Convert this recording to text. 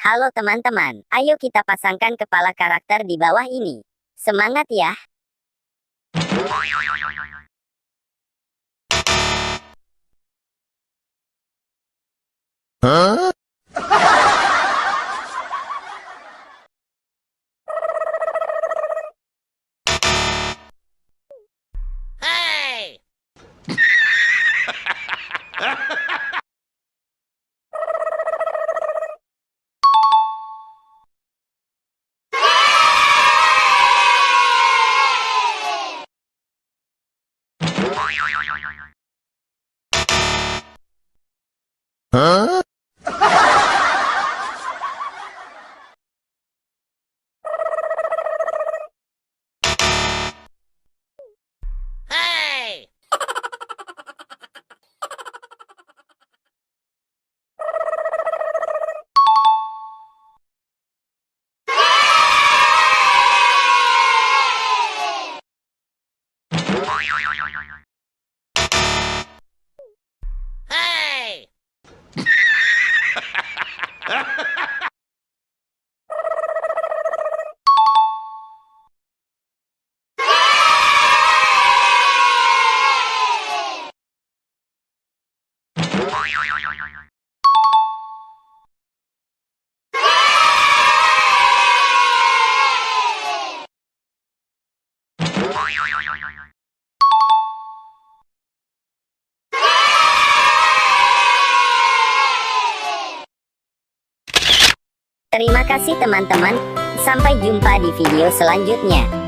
Halo teman-teman, ayo kita pasangkan kepala karakter di bawah ini. Semangat ya! Huh? Hey! Huh? Hey! Hey! Terima kasih teman-teman, sampai jumpa di video selanjutnya.